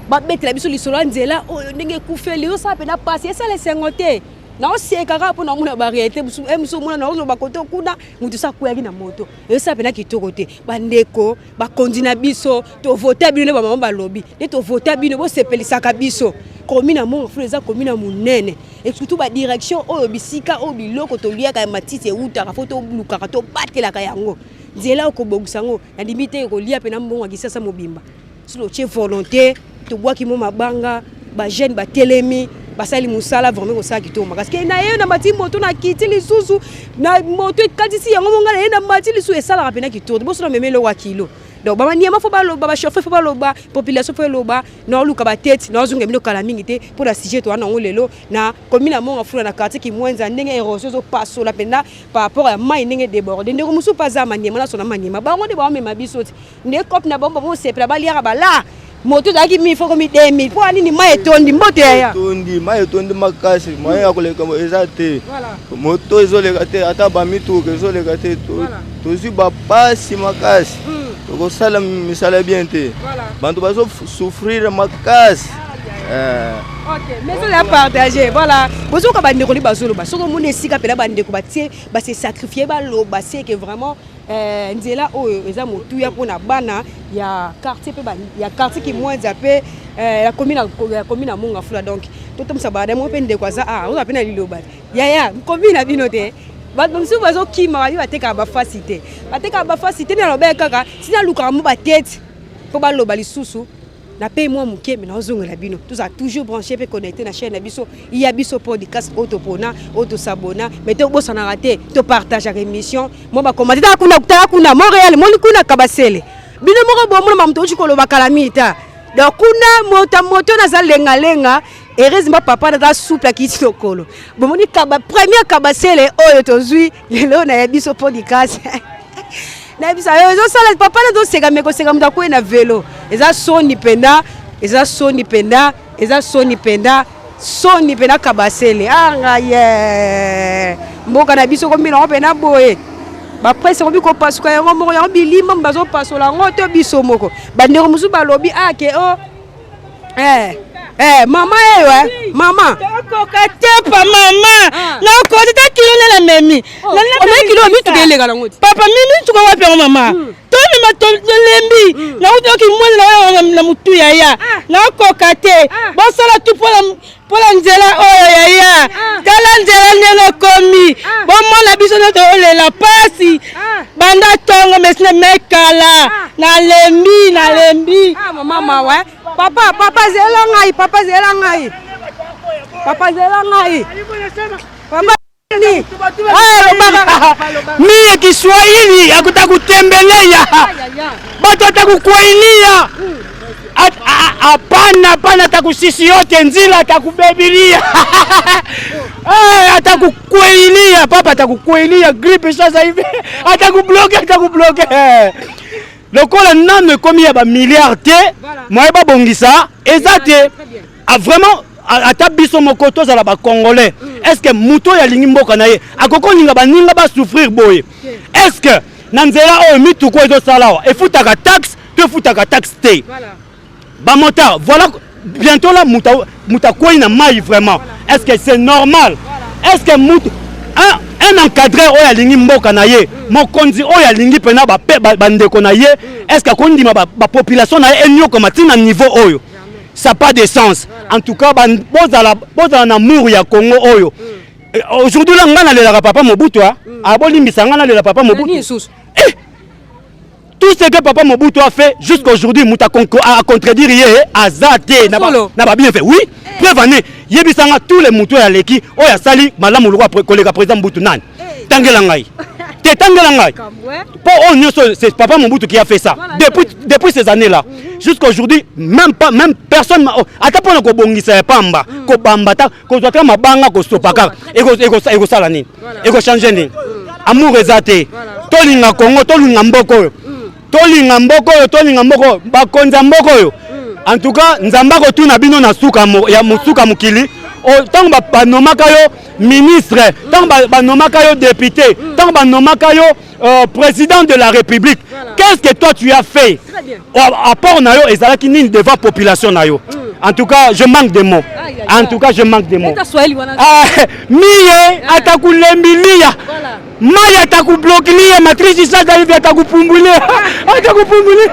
E: babetela biso lisolo ya nzela oyo ndenge ekufeli ezosala mpena mpasi esala esengo te naoseka kaka mpo naomona barealité mosusu eh, mosusu omona naoloba koto kuna moto so akweyaki na moto ezosala mpena kitoko te bandeko bakonzi na biso tovota bino nde bamama balobi nde tovota bino bosepelisaka biso commune ya Mont-Ngafula eza commune ya monene et surtout ba direction oyo bisika oyo biloko toliaka ya matiti ewutaka fo tolukaka tobatelaka yango nzela okobongisa yango nandimi te ekolia mpena mbongo ya kisasa mobimba soki otie volonté tobwaki mo mabanga bajeune batelemi basali mosala vraiment kosala kitoko makasi ke na ye na mati moto na kiti lisusu na moto ekatisi yango monga na ye na mati lisusu esalaka mpena kitoko boso na meme eloko ya kilo donc bamaniama fo baloba bachauffeur fo baloba population fo eloba naoluka batete naozonga bino kala mingi te mpo na sujet toa nango lelo na commune ya monga fula na quartier kimwenza ndenge érosion ezopasola mpenza par rapport ya mai ndenge déborde ndeko mosusu mpe aza maniema naso na maniema bango nde baomema biso ti nde cope na bango bamosepela baliaka bala Moto ezalaki 1000 fo komi 2000 mpo nini? Mai etondi, mbote yaya.
O: Etondi, mai etondi makasi, moyen ya koleka eza te, moto ezoleka te, ata bamituka ezoleka te. Tozwi bapasi makasi, tokosala misala bien te, bato bazosouffrir makasi.
E: Mais ya partage, voilà, bozoka bandeko nde bazoloba. Soki omoni esika mpena bandeko batie base sacrifie, baloba seke vraiment nzela oyo eza motuya mpona bana ya quartier mpe ya quartier Kimwenza mpe ya commune ya Mont-Ngafula. Donc totomisa bada moko mpe ndeko aza a oza mpe na liloba yaya commune na bino te. Bato mosusu bazokima, babi batekaka bafasi te, batekaka bafasi te. Nde nalobaki kaka tina lukaka mo batete mpo baloba lisusu na pe mwa moke me naozongela bino. Tozala toujours branché mpe connecté na chaîne na biso ya biso podcast oyo topona, oyo tosabona, mais tobosanaka te topartageaka émission mwa bakomate. Tala kuna, tala kuna Montréal, moni kuna Kabasele, bino moko bomona mamoto outi koloba kala mingi ta. Donc kuna moto moto naza lengalenga, heureusement papa naza souple, akiti lokolo. Bomoni kaba première Kabasele oyo tozwi lelo na ya biso podcast. Nayebisa yo, ezosala papa nazoseka, me koseka moto akwei na velo eza soni mpenza, eza soni mpenza, eza soni mpenza, soni mpenza. Kabasele anga ye mboka na biso komi nango mpena boye, bapresse komi kopasuka yango moko, yango bilima bazopasola yango to biso moko. Bandeko mosusu balobi ake o mama eyo mama.
P: Tokoka te pa mama, nakoki ta kilo nde na memi.
E: Omemi kilo, mituka eleka nango te.
P: Papa, mituka wapi yango mama? Tomema, tolembi, nauti oki mwene na na motu yaya, nakoka te. Bosala tu mpola nzela oyo yaya, tala nzela ndenge okomi, bomona biso nde toyolela pasi banda ntongo mesina mekala. Nalembi, nalembi.
E: Mama mawa. Papa, papa zela ngai, papa zela ngai, papa zela ngai, papa.
Q: Miye Kiswahili akutakutembelea batu atakukwailia, hapana, hapana, atakusisi yote nzila atakubebilia, atakukweilia papa, atakukweilia grippe sasa hivi, atakubloke, atakubloke. Lokola nano ekomi ya bamilliard te, moye babongisa eza te. Vraiment, ata biso moko tozala bacongolais, est ce que moto oyo alingi mboka na ye akoki kolinga baninga basouffrir boye? Est ce que na nzela oyo mituku oyo ezosala awa efutaka taxe to efutaka taxe te? Bamotard, voilà, bientôt là moto akwei na mai. Vraiment, est ce que c'est normal? Est ce que mutu un encadreur oyo alingi mboka na ye, mokonzi oyo alingi mpena bandeko na ye, est ce que akondima bapopulation na ye enyokoma ntina niveau oyo? Ça pas de sens. En tout cas, bozala, bozala na amour ya Congo oyo. Aujourd'hui la nga nalelaka papa Mobutu, abolimbisa nga, nalela papa Mobutu. Eh, tout ce que papa Mobutu a fait jusqu'aujourd'hui, moto a contredire ye aza te na babienfait. Oui, preuve ane yebisanga, tous les moto oyo aleki oyo asali malamu lokwa koleka président Mobutu, nani? Tangela ngai te, tangela ngai, mpo oyo nyonso c'est papa Mobutu qui a fait ça depuis ces années là jusqu'aujourd'hui. Même pas, même personne, ata mpona kobongisa ya pamba, kobamba, ata kozwa kaka mabanga kosopa kaka, ekosala nini? Ekochange nini? Amour eza te. Tolinga Congo, tolinga mboka oyo, tolinga mboka oyo, tolinga mboka oyo, bakonzi ya mboka oyo. En tout cas, Nzambe akotuna bino na suka ya mosuka mokili. Ntango banomaka yo ministre, ntango banomaka yo député, ntango banomaka yo président de la République, qu'est-ce que toi tu as fait? Apport na yo ezalaki nini devant population na yo? En tout cas, je manque de mots. En tout cas, je manque de mots. Ah, miye atakulembilia mai, atakublokilia matrice sasa hivi, atakupumbulia, atakupumbulia.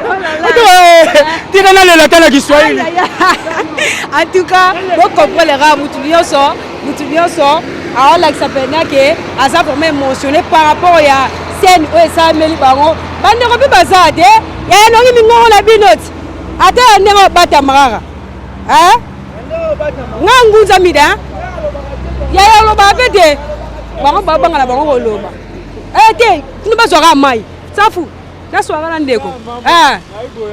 Q: Tika nalela tala Kiswahili.
E: En tout cas, bocomprendre, mutu nyonso, mutu nyonso aolakisa mpena ke aza vraiment émotionné par rapport ya scène oyo esalameli bango. Bandeko mpe baza te ya elongi mingongo na bino ti ata ya ndenge obatama kaka nga ngunza mida yaya olobaka mpe te, bango babanga na bango koloba te, tino bazwaka mai safu naswaka na ndeko.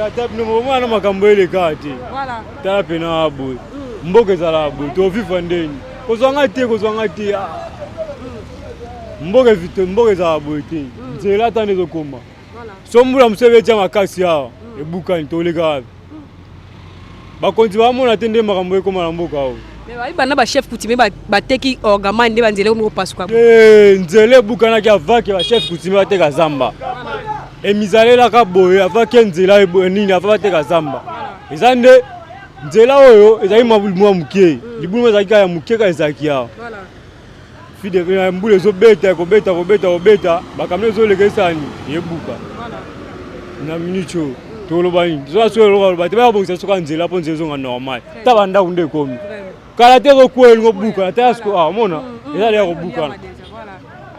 L: Ata bino mwana makambo eleka te, tala pena boye mboka ezalaka boye, tovivre ndeni? Kozwanga te, kozwanga te, mboka mboka ezalaka boye te. Nzela ata nde ezokoma so mbula mosu ebetia makasi awa, ebukani, toleka wapi? Bakonzi bamona te nde makambo ekoma na mboka oyo.
E: Mais bayi banda ba chef coutumier bateki orgaman nde banzela ekomi kopasuka.
L: Eh, nzela ebukanaki avant ke ba chef coutumier bateka zamba. Emizalelaka boye avant ke nzela nini avant bateka zamba. Eza nde nzela oyo ezali mwa moke. Libulu ezalaki kaka ya moke kaka ezalaki awa. Fide mbula ezobeta kobeta kobeta kobeta bakamio ezoleka esala nini ebuka na minute oyo toloba nini toza soki eloko aloba te bayabongisa soka nzela mpo nzela ezonga normal ta bandako nde ekomi kala te ekokwea elingo bukana ta siko ah omona eza deya kobukana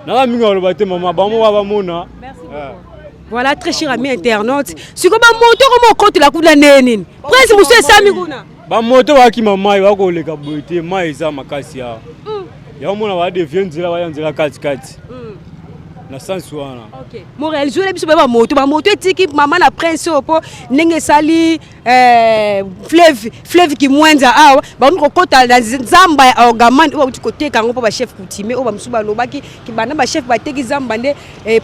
L: naza mingi aloba te mama bango moko bamona
E: Voilà, très cher ami internaute. Siko ba moto ko mokotela kuna nini? Prince musu esami kuna.
L: Bamoto bakima mai bakoleka boye te, mai eza makasi awa. Yango mona badevie nzela baya nzela katikati na sense wana.
E: Montréal zwela biso ba moto, ba moto etiki mama na prince oyo po ndenge esali fleuve, fleuve Kimwenza awa bakomi kokota na zamba ya Orgaman oyo bauti koteka yango mpo ba chef coutumier oyo bamosusu balobaki banda ba chef bateki zamba nde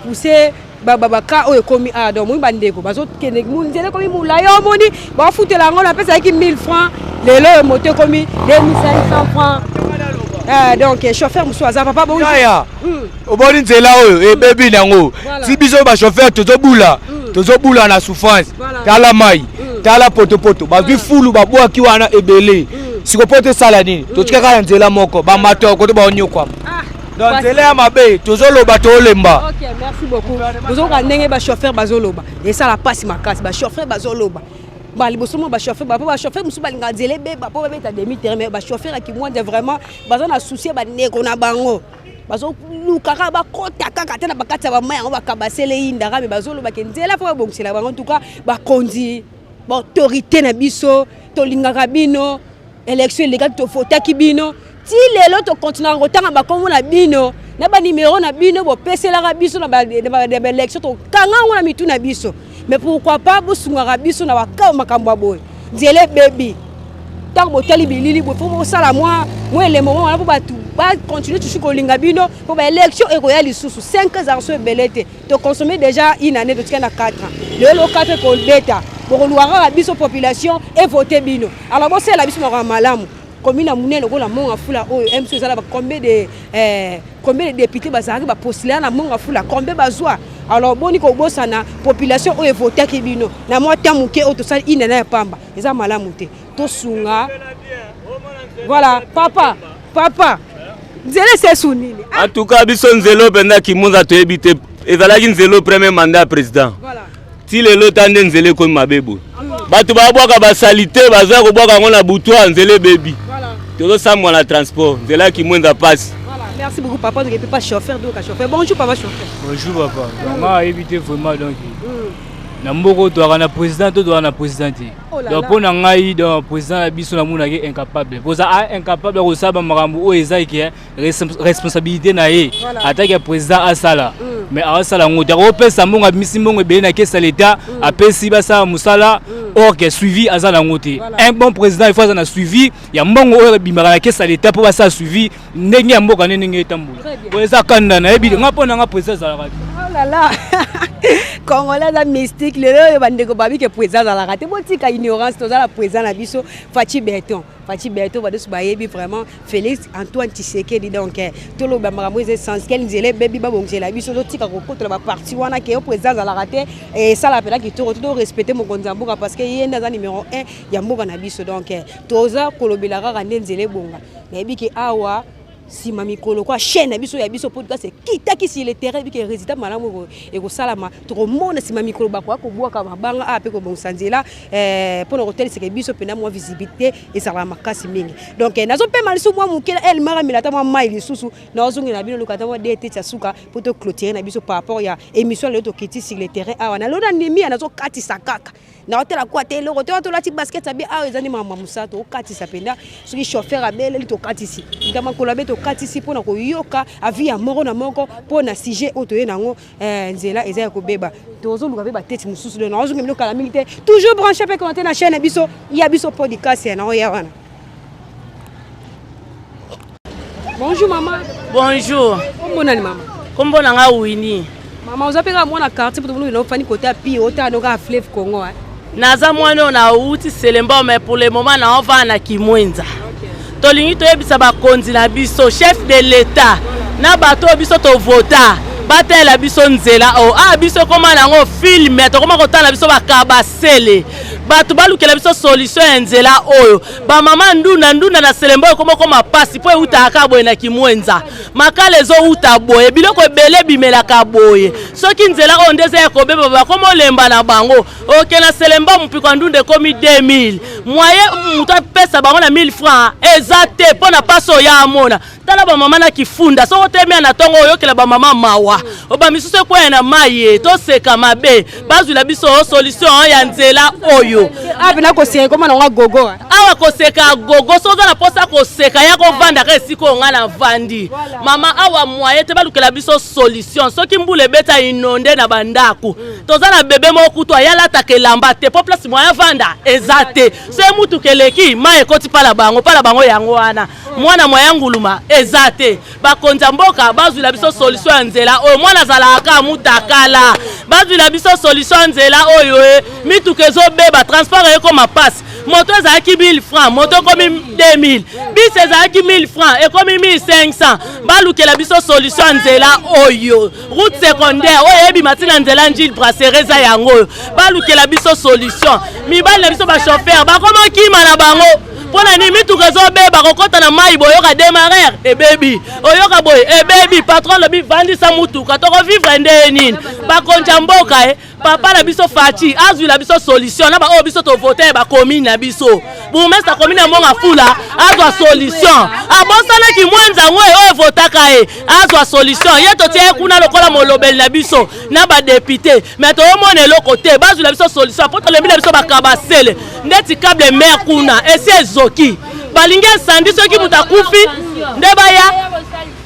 E: pousse baka oyo ekomi awa. Donc moi bandeko bazokende nzela ekomi molai, omoni bafutela yango napesaki 1000 francs, lelo oyo moto ekomi 2500 francs. Donc chauffeur mosusu aza papa bonjour.
N: Yaya, oboni nzela oyo ebebi nango ti biso bachauffeur tozobula, tozobula na souffrance. Tala mai, tala potopoto bazwi fulu babwaki wana ebele. Siko po tosala nini? Totika kaka na nzela moko, bamato koto baonyokwama. Donc nzela ya mabe, tozoloba tolemba.
E: Ok, merci beaucoup. Bozoyoka ndenge bachauffeur bazoloba, esala mpasi makasi. Bachauffeur bazoloba ba liboso mo bachauffeur po bachauffeur mosusu balingaka nzela ebeba mpo babeta demi terrain, mais bachauffeur ya Kimwenza vraiment baza na souci ya bandeko na bango, bazoluka kaka bakota kaka ata na bakati ya bamai yango bakabasele eyindaka, me bazolobaka nzela mpo babongisela bango. En tout cas bakonzi, baautorité na biso, tolingaka bino. Élection elekaki, tofotaki bino, ti lelo tokontinuaka kotanga bakombo na bino na banimero na bino bopeselaka biso na baélection, tokanga yango na mitu na biso. Mais pourquoi pas bosungaka biso na bakao makambo ya boye? Nzela ebebi, ntango botali bilili boye, fo bosala mwa mwa elembo mwa wana mpo bato bacontinue toujours kolinga bino, mpo baélection ekoya lisusu. 5 ezalaka so ebele te, toconsomme déjà une année, totika na 4 ans. Lelo 4 ekobeta, bokoluka kaka biso population evote bino. Alors bosalela biso makambo malamu. Commune ya monene lokola Mont Ngafula oyo, mso ezala combien de député bazalaki bapostulea na Mont Ngafula, combien bazwa? Alors boni kobosana population oyo evotaki bino na mwa temps moke oyo tosali inana ya pamba? Eza malamu te, tosunga. Voilà, papa, papa, nzela esesu nini?
B: En tout cas biso nzela oyo mpenza Kimwenza toyebi te, ezalaki nzela oyo premier mandat ya président, ti lelo ta nde nzela ekomi mabe boye. Bato babwaka basalite, baza kobwaka yango na butwa, nzela ebebi, tozosambwa na transport. Nzela ya Kimwenza mpasi.
E: Merci beaucoup papa. Donc pas chauffeur, donc chauffeur. Bonjour papa chauffeur.
C: Bonjour papa. Donc nga ayebi te vraiment, donc na mboka oyo toyaka na président to toyaka na président te. Donc mpo na ngai, donc président na biso namonaki incapable, poza incapable ya kosala bamakambo oyo eza ke responsabilité na ye ataki ya président asala, mais aosala yango te. Akopesa mbongo, abimisi mbongo ebele na caisse ya l'État, apesi basala mosala, or ke suivi aza nango te. Un bon président, il faut aza na suivi ya mbongo oyo ebimaka na caisse ya l'État, mpo basala suivi ndenge ya mboka nde ndenge etambola. Oyo eza kanda, nayebi nga mpo na nga président azalaka te.
E: Oh là là, Congolais aza mystique. Lelo oyo bandeko babi ke président azalaka te, botika ignorance. Toza na président na biso Fatshi Béton, Fatshi Béton, badoso bayebi vraiment Félix Antoine Tshisekedi. Donc toloba makambo eza essentiel. Nzela ebebi, babongisela biso, totika kokotola baparti wana ke yo président azalaka te. Esala mpena kitoko to torespecte mokonzi ya mboka, parce que ye nde aza numéro 1 ya mboka na biso. Donc toza kolobela kaka nde nzela ebonga. Nayebi ke awa nsima mikolo kwa chaîne na biso ya biso podcast ekitaki sur le terrain, ebike résultat malamu ekosalama. Tokomona nsima mikolo bakoya kobwaka mabanga awa mpe kobongisa nzela mpona kotelisaka biso mpena mwa visibilité ezalaka makasi mingi. Donc nazopema lisusu mwa moke, elmara mela ata mwa mai lisusu, nazongela bino luka ata mwa det ya suka mpo toclôturer na biso par rapport ya émission. Lelo tokiti sur le terrain awa na lelo na ndimi ya nazokatisa kaka naotela kwa te eloko te, tolati basket abi awa eza nde makambo ya mosala. Tokatisa mpenza, soki chauffeur abeleli tokatisi, nta makolo abe tokatisi mpona koyoka avis ya moko na moko mpona sujet oyo toye nango. Nzela eza ya kobeba, tozoluka mpe bateti mosusu. Donc naozonga bino kala mingi te. Toujours branché mpe connecté na chaîne na biso ya biso podcast ya naoya wana. Bonjour mama.
A: Bonjour.
E: Kombo nani mama?
A: Kombo na nga Winnie.
E: Mama, oza mpe kaka mwana quartier, po tomoni ofandi kote ya pire, otala no kaka fleuve Congo.
A: Naza mwana oyo nauti Selembao mais pour le moment naovanda na Kimwenza. Tolingi toyebisa bakonzi na biso, chef de l'etat na bato oyo biso tovota batalela biso nzela oyo. Ah, biso ekoma nango filme, tokoma kotala biso bakabasele. Bato balukela biso solution ya nzela oyo. Bamama ndunda ndunda na Selembao ekoma koma pasi mpo eutaka kaka boye na Kimwenza. Makala ezowuta boye, biloko ebele ebimelaka boye. Soki nzela oyo nde eza ya kobeba, bakoma olemba na bango. Oke na Selembao, mopiko ya ndunda ekomi 2000. Moyen moto apesa bango na 1000 francs eza te mpo na pasi oyo ya amona. Tala bamama na kifunda, soki otelemi na ntongo oyokela bamama mawa. Oba misusu ekweya na mayi ye, toseka mabe. Bazwila biso solution ya nzela oyo.
E: Awa pena koseka ekoma nango gogo.
A: Awa koseka gogo, soki oza na posa koseka ya kovandaka esika oyo ngai navandi. Mama awa moyen te, balukela biso solution. Soki mbula ebeta inonde na bandako, toza na bebe moko kutu aya alataka elamba te po place moyen avanda eza te. Se mutuka eleki mai ekoti pala bango pala bango, yango wana mwana moyen nguluma eza te. Bakonzi ya mboka bazwila biso solution ya nzela oyo. Mwana azalaka kaka mutakala, bazwila biso solution ya nzela oyo. E mituka ezobeba, transport ekoma pasi. Moto ezalaki 1000 francs, moto ekomi 2000, bis ezalaki 1000 francs ekomi 1500. Balukela biso solution ya nzela oyo. Route secondaire oyo eyebima ntina nzela Njili Brasserie eza yango oyo, balukela biso solution. Mibali na biso bachauffeur bakoma kima na bango mpo na nini? Mituka ezobeba, kokɔta na mai, boyoka demarrer ebebi, oyoka boye ebebi. Patron alobi vandisa mutuka, tokovivre ndenge nini? Bakonzi ya mboka e papa na biso Fatshi azwila biso solution na baoyo biso tovote ya bacommune na biso. Bourgmestre ya commune ya Monga Fula azwa solution, abosanaki Mwenza yango oyo evotaka ye, azwa solution. Ye totia ye kuna lokola molobeli na biso na badepute, mais toyomona eloko te. Bazwila biso solution po tolembi na biso bakabasele ndeti cable mer kuna esi ezoki, balingi incendie. Soki moto akufi nde baya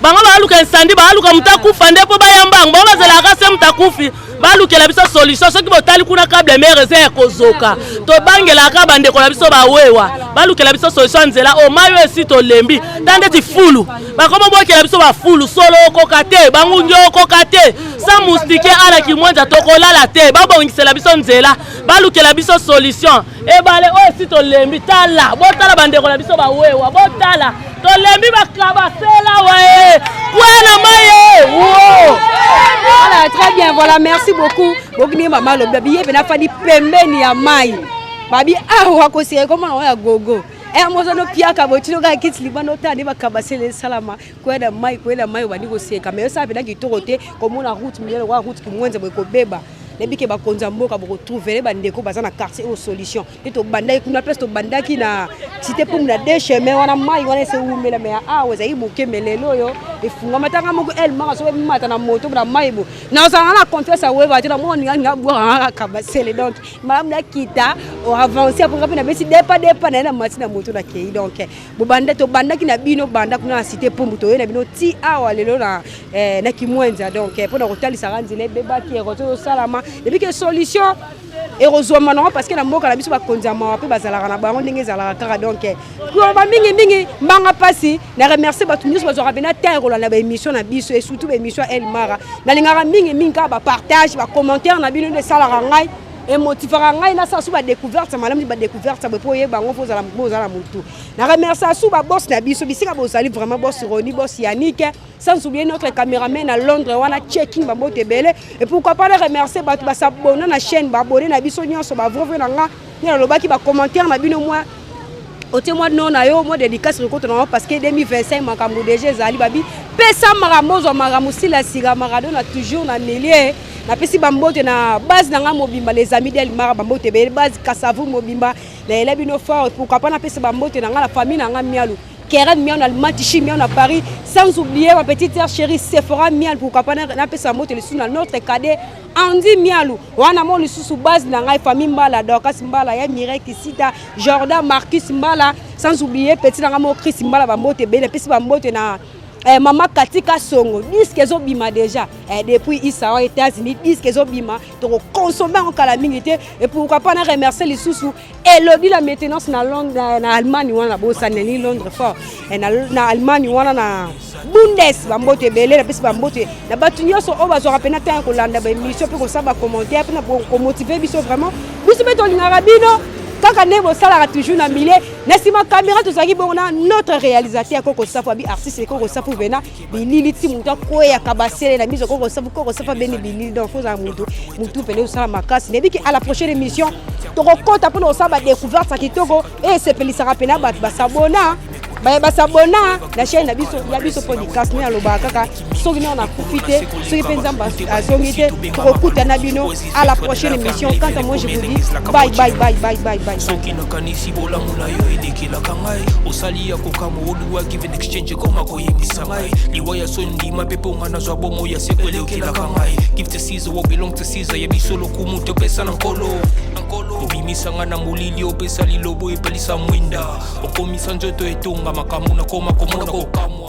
A: bango baluka incendie, baluka moto akufa nde mpo baya mbango. Bango bazelaka se moto akufi balukela biso solution. Soki botali kuna cable mer eza ya kozoka, tobangelaka bandeko na biso bawewa. Balukela biso solution ya nzela oyo. Mai oyo esi tolembi, ta ndeti fulu bakoma bokela biso bafulu, solo okoka te, bangungi okoka te, sans moustike ala Kimwenza tokolala te. Babongisela biso nzela, balukela biso solution. Ebale oyo esi tolembi, tala, botala bandeko na biso bawewa, botala, tolembi bakabasela waye kwena maye wo.
E: Voilà, très bien, voilà, merci beaucoup. Bokini mama alobi babi ye pena fandi pembeni ya mai. Babi awa koseka ekoma nango ya gogo. Eh mozo no piaka botino kaka kiti libanda otala nde bakabasele esalama kwena mai kwena mai, obandi koseka mais osala pena kitoko te komona route minene lokola route Kimwenza boye kobeba. Nayebi ke bakonzi ya mboka bokotrouvele bandeko baza na quartier oyo solution. Nde tobandaki kuna place tobandaki na cité Pumbu na deux chemin wana, mai wana ese ewumela, mais awa ezalaki moke, mais lelo oyo efungama. Tanga moko el maka soki emata na moto na mai bo nazalaka na confiance aweba te, namona ninga ninga bwaka kaka kabasele. Donc malamu nakita oavance apoka mpe nabesi depa depa naye na mati na moto nakei. Donc bobanda tobandaki na bino banda kuna na cité Pumbu, toye na bino ti awa lelo na na Kimwenza. Donc mpona kotalisaka nzela ebebaki, eroto ezosalama, ebi ke solution ekozwama nango, parce que na mboka na biso bakonzi ya mawa mpe bazalaka na bango ndenge ezalaka kaka. Donc koloba mingimingi mbanga mpasi. Na remercie bato nyonso bazwaka mpena temps ya kolanda baémission na biso et surtout baémission ya El Mara. Nalingaka mingimingi kaka bapartage, bacommentaire na bino nde esalaka ngai, emotivaka ngai nasala so badécouverte malamu, badécouverte boye mpo oyeba yango fo ozala motu. Na remercie su baboss na biso bisika bozali vraiment, boss Roni, boss Yannick, sans oublier notre caméraman na Londres wana, checking bambote ebele. Et pourquoi pas na remercier bato basabona na chaîne, baabonné na biso nyonso, bavrai vrai na nga nde nalobaki. Bacommentaire na bino, mwa otie mwa no na yo mwa dédicace rekoto nango, parce que 2025 makambo déjà ezali. Babi pesa makambo, ozwa makambo sila sika Maradona toujours na milieu. Napesi bambote na base na nga mobimba, les amis d'El Mara, bambote ebele, base Kasavu mobimba, nayela bino fort. Pourquoi pas napesa bambote na nga na famille na nga Mialu, Keren Mian na Matichi Mian na Paris, sans oublier ma petite sœur chérie Sephora Mian. Pourquoi pas napesa mbote lisusu na notre cadet Andy Mialu wana mo lisusu base na ngai famille Mbala, Dorcas Mbala ya Mireille Kisita, Jordan Marcus Mbala, sans oublier petit na ngai mo Chris Mbala, bambote ebele. Napesi bambote na Eh, mama Katika Songo, disque ezobima déjà eh, depuis Isawa États-Unis, disque ezobima, tokokonsome yango kala mingi te. Et pourquoi pas na remercier lisusu Elodie la maintenance na Londres, na Allemagne wana, bosani nini Londres fort eh, na Allemagne wana na Bundes, bambote ebele napesi bambote na bato nyonso oyo bazwaka mpena ntango kolanda baémission mpe kosala bacommentaire mpe na komotive biso. Vraiment, biso mpe tolingaka bino kaka nde bosalaka toujours na milieu. Na nsima caméra tozalaki bongo na notre réalisateur Koko Safu, abi artiste Koko Safu vena bilili ti motu akweyaka basele na biso. Koko Safu, Koko Safu abeni bilili. Donc fozala motu motu pene osala makasi. Nayebi ke à la prochaine émission tokokɔta mpona kosala badécouverte ya kitoko e esepelisaka mpena bato basabona, baye basabona na chaîne na biso ya biso podcast. Nde alobaka kaka soki nao nakufi te, soki mpe Nzambe azongi te, tokokutana bino à la prochaine émission. Quant à moi, je vous dis bye bye bye bye bye bye.
G: Soki nakanisi bolamu na yo elekelaka ngai, osali ya kokamwa, oluwa give and exchange ekoma koyebisa ngai liwa ya soni, ndima mpe mpo nga nazwa bomo ya seko elekelaka ngai. Give to Caesar what belong to Caesar, ya biso lokumu topesa na Nkolo. Obimisanga na molili, opesa lilobo, epelisa mwinda, okomisa nzoto etonga makambo nakoma komona kokamwa.